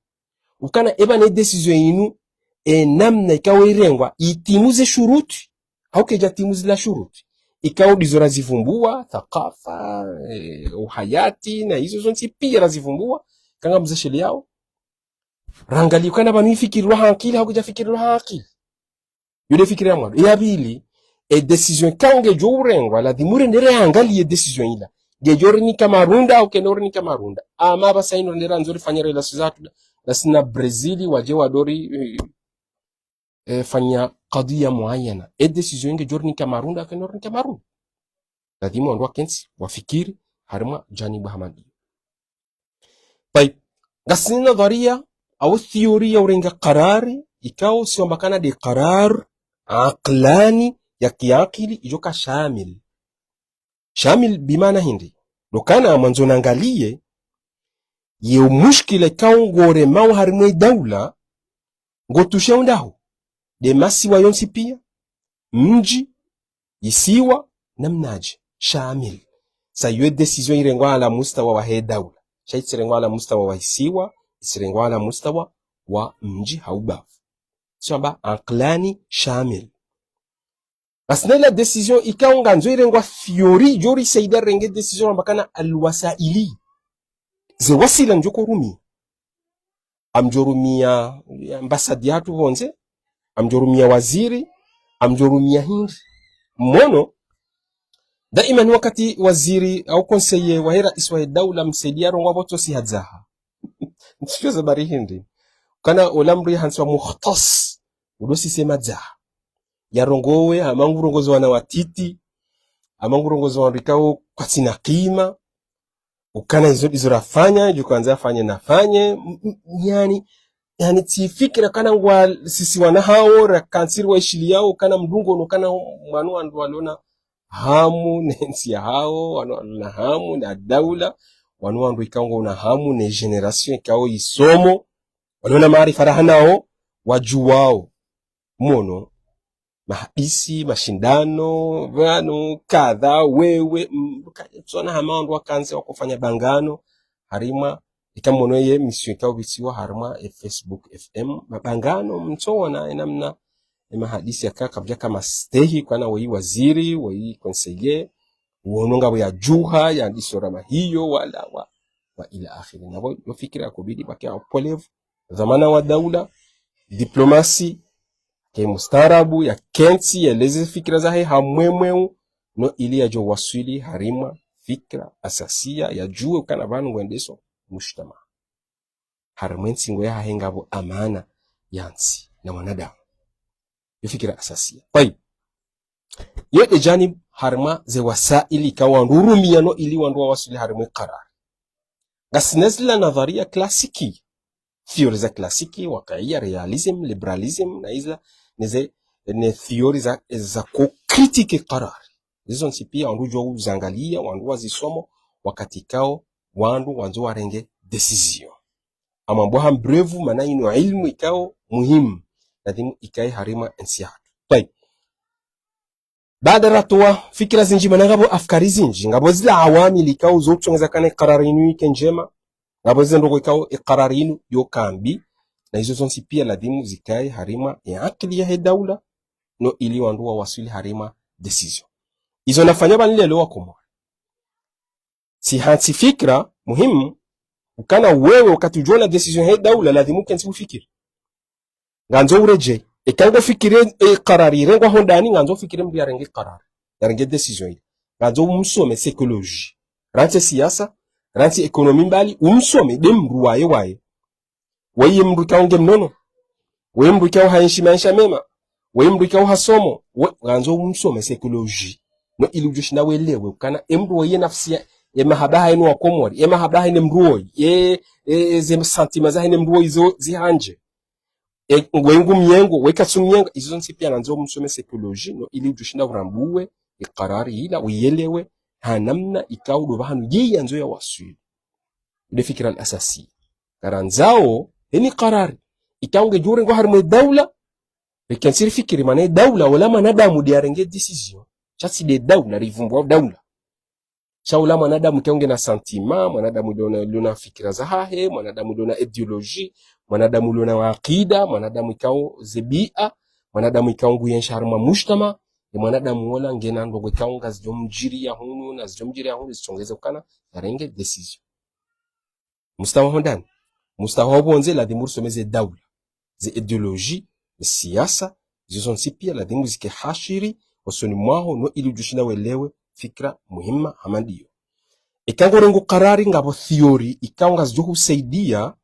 Ukana eba ne décision inu, e namna ikao irengwa, itimu ze shuruti, au kaidja timu zila shuruti. Ikao ndizo razivumbua, thakafa, e, uhayati, na izo zontsi pia razivumbua, eka ngamzishiliyao. Rangalie ukana pvanu ifikirilwa ha akili, au kaidja fikirilwa ha akili. Yo de fikira ya mwando. Ya pvili, e décision ikao ngedjo urengwa, ladhimu rende rangalie décision ila. Ngedjo rinika marunda, au kayino rinika marunda. Ama apvasa inu rende randzo rifanye relation zatru, nda, nda sina Brazil, wadje wadori, e, e, fanya kadhiya muayana. E décision ngedjo rinika marunda, au kayino rinika marunda. Ladhimu wandru wakentsi, wafikiri, harumwa janibu hama ndiyo. Tayib. Ngasina nadharia, au théorie ya urenga karari, ikao si wamba kana de karari, aklani, ya kiakili, idjoka shamil. Shamil bimaana hindri. Ndo ukana ngamwandzo nangalie, ye umushkila ikao ngoremao harumwa e daula, ngotushao ndahu. De masiwa yontsi pia, mdji, isiwa, namnadje, shamil. Sa iyo décision irengwa ala mustawa wahe daula. Sha itsirengwa ala mustawa wa isiwa, itsirengwa ala mustawa wa mdji hau bavu. Si wamba aklani shamil. Ngasina ila décision ikao ngandzo irengwa théorie, idjo risaidia renge décision wamba kana alwasaili. Ze wasila ndjo ko rumia. Ngamdjo rumia ambassade yatru pvondze, ngamdjo rumia waziri, ngamdjo rumia hindri. Mono, daima ni wakati waziri au conseiller wahe raisi wahe daula msaidia rongoa pvo tsi hadzaha. Ntsikiyo za bari hindri. Kana ola mdru ya hantsiwa mukhtas, udo sise madzaha. Ya rongowe, hama ngurongozo wana watiti, hama ngurongozo wandru ikao kwatsina kima, ukana izo, izo rafanya, idjo kwandza afanye nafanye, m-, m-, yani, yani tsifikira kana ngwa sisi wana hao, rakantsiri wa ishiliyao, kana mdru ngo no kana mwanu wandru walona hamu ne ntsi yahao, wanu walona hamu na daula, wanu wandru ikao ngwaona hamu ne génération ikao isomo, walona maarifa raha nao, wadjuwao. Mono, mahadisi, mashindano, pvanu, kadha, wewe, mm, ka-, tsona hama wandru wakantsi wakofanya bangano, harumwa, ika mono ye émission ikao ipvitsiwa harumwa e Facebook F M, mabangano, mtsoona, e namna, e mahadisi yaka, kapvadjaka mastehi, kwana woyi waziri, woyi conseiller, wono ngapvo ya djuha, ya ndisora mahiyo, wala, wa, wa ila akhiri. Na pvo yo fikira yakobidi pvwake upolevu, dhwamana wa daula, diplomasi, ke mustaarabu, yakentsi, yaeleze fikira zahe ha mwemweu, no ili yadjo waswili harimwa fikira asasiya, yadjuwe ukana pvanu ngwendeso mujtamaa. Harimwa entsi ngo yahahe ngapvo amana ya ntsi na wanadamu. Yo fikira asasiya. Tayib. Yo nde janib harimwa ze wasaili ikao wandru urumia no ili wandru wawaswili harimwa karari. Ngasina zila nadharia klasiki, théorie za klasiki, waqiiya, réalisme, libéralisme, na iza, ne ze, ne théorie za, za ko critiquer karari. Zizo ntsi pia wandru udjo uzangalia, wandru wazisomo, wakati ikao wandru wandzo warenge décision. Ama mbwaha mbrevu, mana inu ilmu ikao muhimu, ladhimu ikae harimwa entsi yahatru. Tayib. Baada ratowa fikira zindji, mana ngapvo afkari zindji, ngapvo zila awamili ikao zo utsongeza ukana ikarari inu ike ndjema, ngapvo zile ndrongoo ikao ikarari inu yo kambi, na izo zontsi pia ladhimu zikae harimwa ye akili yahe daula, no ili wandru wawaswili harimwa décision. Izo nafanya pvanu leo wa Komori. Tsi hantsi fikira muhimu, ukana wewe wakati udjo ona décision yahe daula, ladhimu ukentsi ufikiri. Ngandzo uredjei. Eka ngo fikiri, e, karari irengwa hondani, ngandzo ufikiri mndru yarenge karari, yarenge décision ile. Ngandzo umsome psychologie. Rantsi siasa, rantsi économie mbali, umsome, nde mndru waye waye. Weye mndru ikao nge mnono. Weye mndru ikao haenshi maesha mema. Weye mndru ikao hasomo. We, ngandzo umsome psychologie. No ili udjo shinda welewe ukana, e mndru weye nafsi ya, e mahaba hahe no wa Komori, e mahaba hahe ne mndru woyi, e, e, e ze sentiments zahe ne mndru woyi zo zihandje. E, ngwe ngu myengo, we katsu myengo, izo zontsi pia ngandzo umsome psychologie, no ili udjo shinda urambuwe ikarari ila, uyelewe ha namna ikao ndo pvahanu yeye yandzo yawaswili. Nde fikira al-asasi. Ngarandzao, heni karari ikao ngedjo urengwa harimwa daula, rikentsi rifikiri, mana daula, wola mwanadamu nde yarenge décision. Sha tsi nde daula, rivumbua daula. Sha wola mwanadamu ikao ngena sentiment, mwanadamu uliona, uliona fikira zahahe, mwanadamu uliona idéologie, mwanadamu uliona akida, mwanadamu ikao ze bia, mwanadamu ikao nguyenshi harimwa mujtamaa, e mwanadamu wola ngena ndrongoo ikao ngazidjo mdjiriya hunu, na zidjo mdjiriya hunu, zitsongeze ukana yarenge décision. Mustawa hondani, mustawa wa pvondze, ladhimu urisome ze daula, ze idéologie, ze siasa, zizo zontsi pia ladhimu zike hashiri osoni mwaho, no ili udjo shinda welewe fikira muhimu hama ndiyo. Eka ngorengo karari, ngapvo théorie ikao ngazidjo husaidia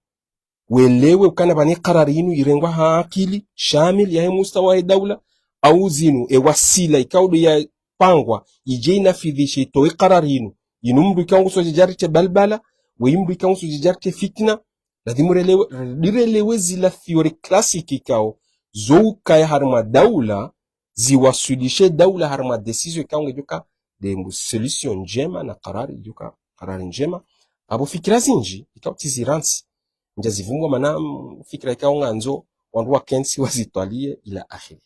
welewe ukana pvanu ikarari inu irengwa ha akili shamil yahe mustawa wahe daula, au zinu e wasila ikao ndo yapangwa idje inafidhishe itowe karari inu. Inu mndru ikao nguso djadjari te balbala, weye mndru ikao nguso djadjari te fitna. Ladhimu relewe, rirelewe zila théorie classique ikao zo ukaya harimwa daula, ziwaswilishe daula harimwa décision ikao ngedjo ka nde mbu solution ndjema na karari idjo ka karari ndjema. Apvo fikira zindji ikao tsi zirantsi, ndja zivumbua mana, mm, fikira ikao ngandzo wandru wakentsi wazitwalie ila akhiri.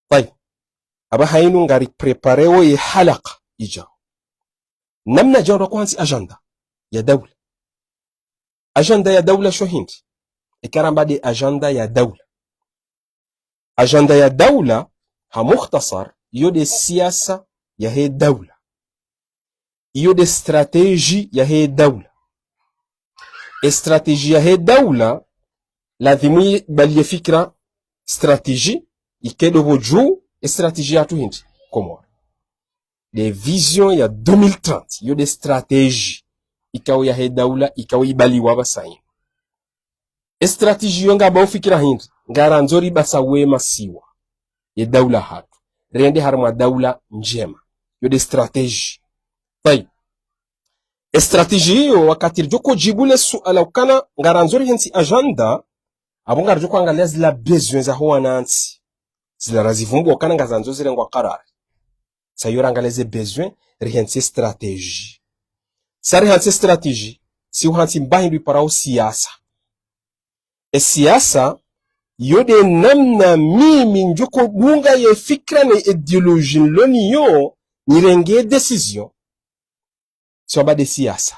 Tayib. Apvaha inu ngari prépareo ye halaka idjao. Namna djandru kwantsi agenda ya daula. Agenda ya daula sho hindri? Eka ramba nde agenda ya daula. Agenda ya daula, ha mukhtasar, iyo nde siasa yahe daula. Iyo nde stratégie yahe daula. E stratégie yahe daula, ladhimu ibaliye fikira stratégie, ike ndo pvo dju, e stratégie yahatru hindri, Komori. Nde vision ya deux mille trente, iyo nde stratégie ikao yahe daula, ikao ibaliwa pvasa inu. E stratégie iyo ngamba ufikira hindri, ngarandzo ribasa we masiwa ye daula yahatru, rende harimwa daula ndjema. Iyo nde stratégie. Tayib. E stratégie iyo, wakati ridjo ko djibu le suala ukana ngarandzo rihentsi agenda, apvo ngaridjo ko angalia zila besoin zaho wanantsi. Zila razivumbua ukana ngazandzo zirengwa karari. Sa iyo rangalie ze besoin, rihentsi stratégie. Sa rihentsi stratégie, si uhantsi mba hindru iparao siasa. E siasa, iyo nde namna mimi ndjo ko dunga ye fikira ne idéologie nilo nayo, nirenge décision. Si wamba nde siasa.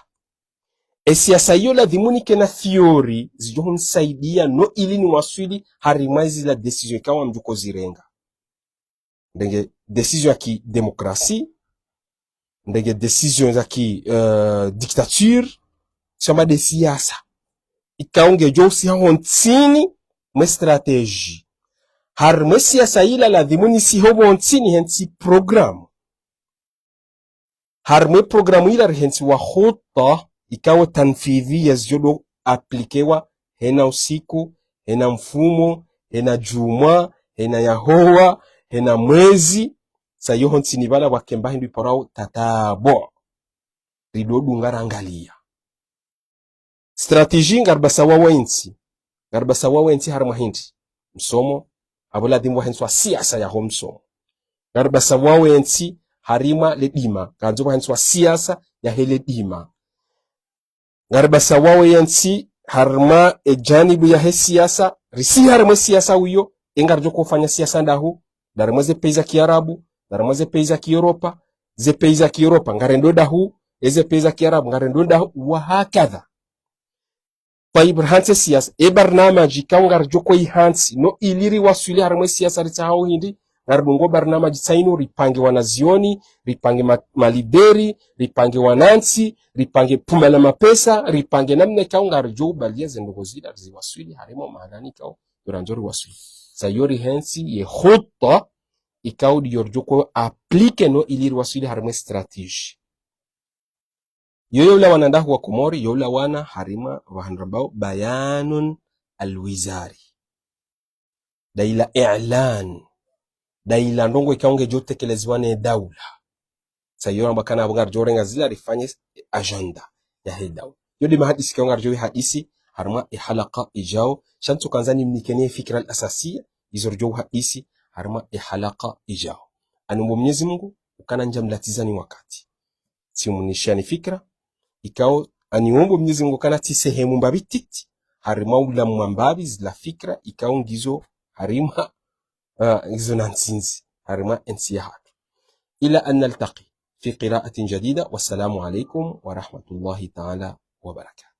E siasa iyo ladhimu nike na théorie zidjo hunisaidia no ili niwaswili harimwa zila décision ikao ndjo ko zirenga. Ndenge décision ya kidémocratie, ndege décision za ki, euh, dictature, sha made siasa. Ikao ngedjo usiha hontsini mwe stratégie. Harimwe siasa ila ladhimu nisiho pvontsini hentsi programme. Harimwe programme ila rihentsi wa khutta, ikao tanfidhi ya zidjo do aplikewa hena usiku, hena mfumo, hena djumwa, hena yahowa, hena mwezi, sa iyo hontsini pvala pvwakemba hindru iparao tatabo. Rido dunga rangalia. Stratégie ngaribasao wentsi. Ngaribasao wentsi harimwa hindri? Msomo, apvo ladhimu pvwahentsiwa siasa yaho msomo. Ngaribasao wentsi harimwa ledima. Ngandzo pvwahentsiwa siasa yahe ledima. Ngaribasao wentsi harimwa ejanibu yahe siasa. Risi harimwe siasa uyo, e ngaridjo kofanya siasa ndahu, ndarimwe ze pays za kiarabu, ndarimwe ze pays za kieuropa, ze pays za kieuropa ngarendo ndahu, eze pays za kiarabu ngarendo ndahu, wa hakadha. Tayib, rihantsi siasa, e barnamaji ikao ngaridjo koihantsi, no ili riwaswili harimwe siasa ritsahao hindri, ngaridungo barnamaji tsainu, ripange wanazioni, ripange ma-, malideri, ripange wanantsi, ripange puma la mapesa, ripange namna ikao ngaridjo ubalia ze ndrongoo zila riziwaswili harimwa mahalani ikao yo randzo riwaswili. Sa iyo rihentsi ye khutta, ikao ndiyo ridjo ko aplike no ili riwaswili harimwe stratégie. Iyo yo ulawana ndahu wa Komori, yo ulawana harimwa pvahanu rambao bayanun alwizari. Nda ila i'lan. Nda ila ndrongoo ikao ngedjo tekeleziwa ne daula. Sa iyo ramba kana apvo ngaridjo renga zila rifanye agenda yahe daula. Iyo nde mahadisi ikao ngaridjo ihadisi harimwa ihalaka idjao. Sha ntsu kandza nimnikeni fikira al-asasiya, izo ridjo uhadisi harimwa ihalaka idjao. Aniombo Mwenyezi Mungu, ukana ndja mlatizani wakati. Tsimnishani fikira, ikao aniombo Mwenyezi Mungu ukana tsi sehemu mbapvi titi, harimwa ulamu wa mbapvi zila fikira, ikao ngizo harimwa, ah, ngizo na ntsindzi, harimwa entsi yahatru. إلى أن نلتقي في قراءة جديدة، والسلام عليكم ورحمة الله تعالى وبركاته.